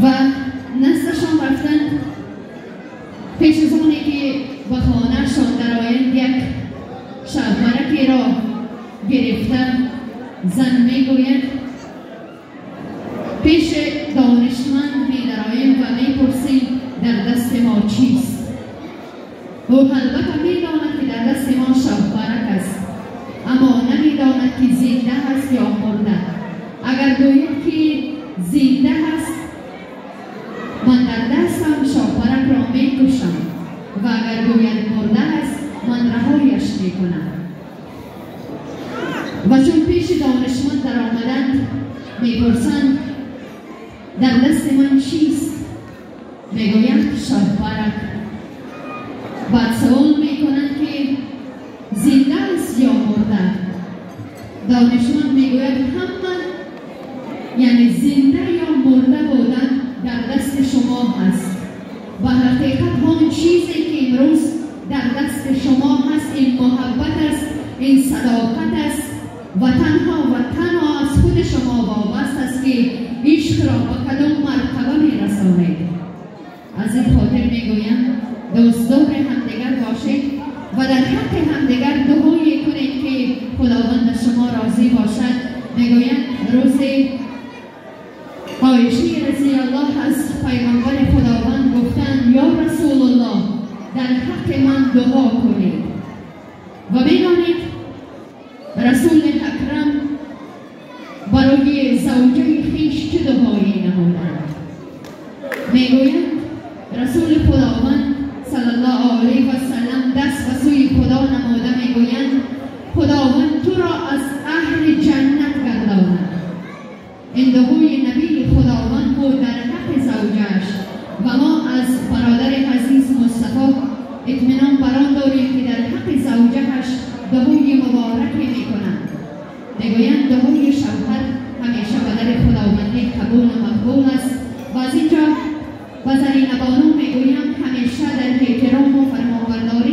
و نزدشان رفتند. پیش از آنی که به خانهشان درآیند یک شهپرکی را گرفته. زن میگوید پیش دانشمند میدرآییم و میپرسیم در دست ما چیست؟ او البته میداند که در دست ما شهپرک است، اما نمیداند که زنده است یا مرده. اگر گوید که زنده است، من در دستم شاپرک را میکشم و اگر گوید مرده است، من رهایش میکنم. و چون پیش دانشمند در آمدند میپرسند در دست من چیست؟ میگویند شاپرک. بعد سوال میکنند که زنده است یا مرده؟ دانشمند میگوید همه، یعنی زنده یا مرده بودن در دست شما هست و حقیقت آن چیزی که امروز در دست شما هست این محبت است، این صداقت است و تنها و تنها از خود شما وابسته است که عشق را به کدام مرتبه میرسانید. از این خاطر میگویم دوستدار همدیگر باشید و در حق همدیگر دعایی کنید که خداوند از شما راضی باشد. میگویم روز عایشه رضی الله از پیغمبر خداوند گفتند یا رسول الله در حق من دعا کنید. و بدانید رسول اکرم برای زوجه خویش چه دعایی نمودند. میگویند رسول خداوند صلی الله علیه و سلم دست به سوی خدا نموده میگویند خداوند تو را از اهل جنت گرداند. این دعای نبی خداوند بود در حق زوجش و ما از برادر عزیز مصطفی اطمینان بران داریم که در حق زوجهش دعای مبارک میکنند. میگویند دعای شوهر همیشه به در خداوندی قبول و مقبول است. و از اینجا به زرینه بانو میگویم همیشه در احترام و